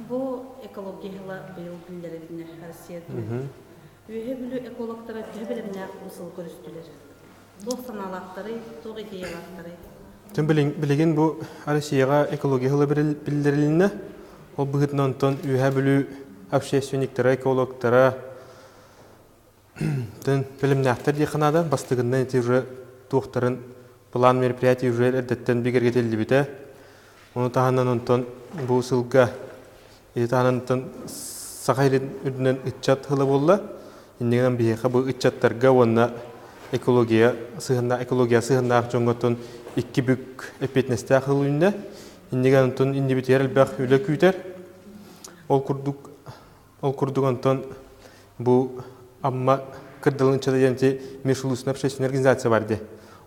Бу экология сыла быйыл биллэрилиннэ Россия үрдүнэн. Үөһээ Бүлүү экологтара төһө бэлэмнээх бу сылы көрүстүлэр? Туох санаалаахтарый, туох идеялаахтарый? Тем билигин бу Россияҕа экология сыла биллэрилиннэ. Ол быһыытынан онтон Үөһээ Бүлүү общественниктара, экологтара тэн бэлэмнээхтэр диэххэ наада. Бастакыннан ити уже туохтарын план мероприятий уже эрдэттэн бигэргэтиллибитэ. Ону таһынан онтон бу сылга ити таһынан Саха сирин үрдүнэн ыччат сыла буолла. Иннигинэн биһиэхэ бу ыччаттарга уонна экология сыһыаннаах экология сыһыаннаах дьоҥҥоттон икки бүк эппиэтинэстээх сыл үүннэ. Иннигинэн онтон иннибитигэр элбэх үлэ күүтэр. Ол курдук Ол курдук онтон бу Амма кырдалын ыччата диэн ити межулусная общественная организация бар дии.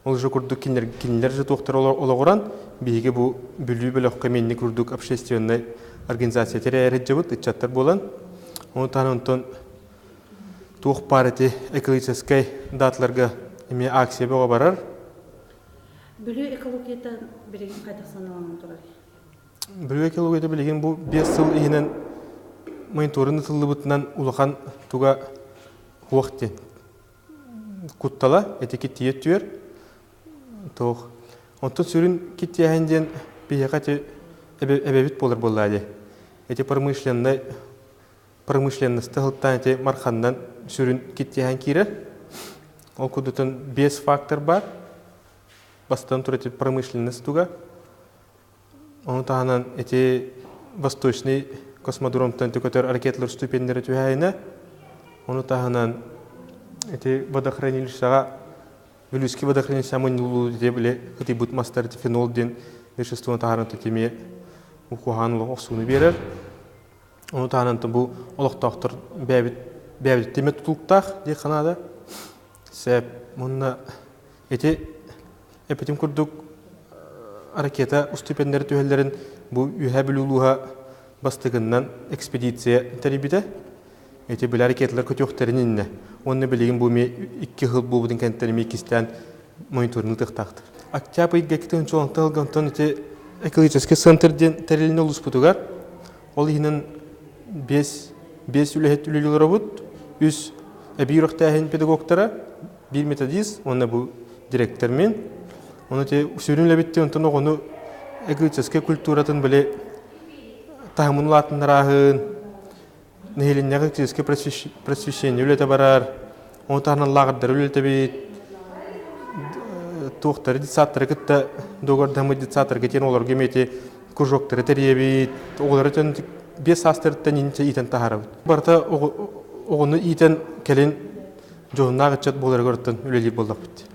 Ол же курдук кинилэр, кинилэр же туохтар олоҕуран биһиги бу Бүлүү бөлөххө минни курдук общественнай организация тэрийэр сылдьабыт ыччаттар буолан. Ону таһынан онтон туох баар ити экологическай даталарга эмиэ акция бөҕө барар. Бүлүү экологията билигин хайдах санааланан турарый? Бүлүү экологията билигин бу 5 сыл иһинэн мониторинг ытыллыбытынан улахан туга хуох диэн куттала ити киттийэ түөр туох онтон сүрүн киттиэһин диэн биһиэхэ ити эбэбит буолар буоллаа дии ити промышленнай промышленносты сылтаан ити марханнан сүрүн киттиэһэн киирэр ол курдутун 5 фактор бар бастан тур ити промышленность туга Ону таһынан ити Восточный космодромтан көтөр ракеталар ступеннэрэ түһээйинэ. Ону таһынан ити водохранилищеҕа Вилюйский водохранилище мунньуллуу ити били ытыйбыт мастар ити фенол диэн веществоны таһааран ити куһаҕан олох охсууну биэрэр. Ону таһынан бу олохтоохтор бэйэбит бэйэбит тимэ тутулуктаах диэххэ наада. Сөп. Уонна ити Эппитим курдук, ракета уступеннары түһэллэрин бу Үөһээ Бүлүү улууһа бастакыннан экспедиция тэрийбитэ. Ити били ракеталар көтүөхтэрин иннэ. Уонна билигин бу эмиэ икки сыл буолбутун кэнниттэн эмиэ иккистээн мониторинг ыытыахтаахтар. Октябрь ыйга 2016 сылга онтон ити экологический центр диэн тэрилинэ улууспутугар. Ол иһинэн биэс үлэһит үлэлии олоробут. Үс эбии үөрэхтээһин педагогтара, биир методист уонна бу директор мин. Ону ити сүрүн үлэбит онтон оҕону экологическай культуратын били таһымын улаатыннарааһын, нэһилиэнньэҕэ экологическай просвещение үлэтэ барар, ону таһынан лааҕырдары үлэлэтэбит, туохтары детсадтары кытта договордаммыт детсадтарга тиэн олорго эмиэ ити кружоктары тэрийэбит, оҕолору 5 саастарыттан инчэ иитэн таһаарабыт. Барыта оҕону иитэн кэлин дьоһуннаах ыччат буоларыгар оттон үлэлиир буоллахпыт.